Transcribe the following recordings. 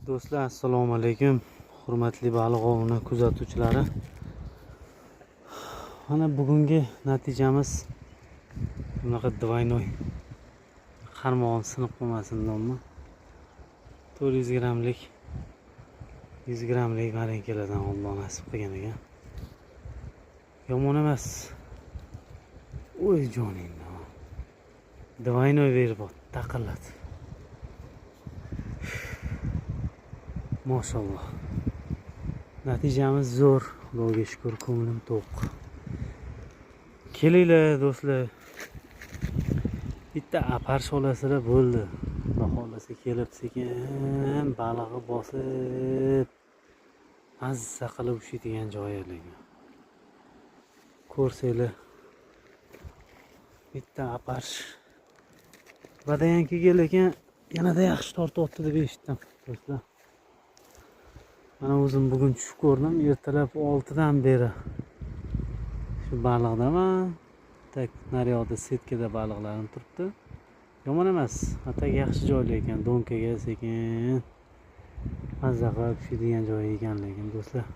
Do'stlar, assalomu alaykum, hurmatli baliq ovini kuzatuvchilari. Mana bugungi natijamiz bunaqa двойной. Qarmog'im sinib qolmasin deyapman. 400 grammlik, 100 grammlik marenkalardan Alloh nasib qilgan ekan. Yomon emas. O'y joningni. Двойной berib taqillatib. Mashalloh. Natijamiz zo'r. Xudoga shukur, ko'nglim to'q. Kelinglar, do'stlar. Bitta опарыш olasizlar, bo'ldi. Xudo xohlasa kelib sekin balig'i bosib mazza qilib ushlaydigan joyi lekin. Ko'rsanglar, bitta опарыш. Vodayankiga lekin yanada yaxshi tortyapti deb eshitdim, do'stlar. Mana o'zim bugun tushib ko'rdim, ertalab 6 dan beri shu baliqdaman. Так, naryoqda setkada baliqlarim turibdi. Yomon emas, hatto yaxshi joyli ekan, донка ga sekin mazza qilib tushadigan joyi ekan lekin, do'stlar.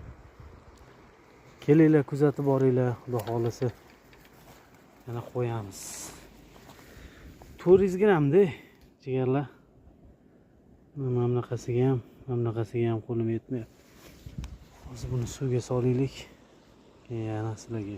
Kelinglar, kuzatib boringlar, Xudo xohlasa yana qo'yamiz. 400 grammda, jigarlar. Mana bunaqasiga ham, mana bunaqasiga ham qo'lim yetmayapti. Hozir buni suvga solaylik. Keyin yana sizlarga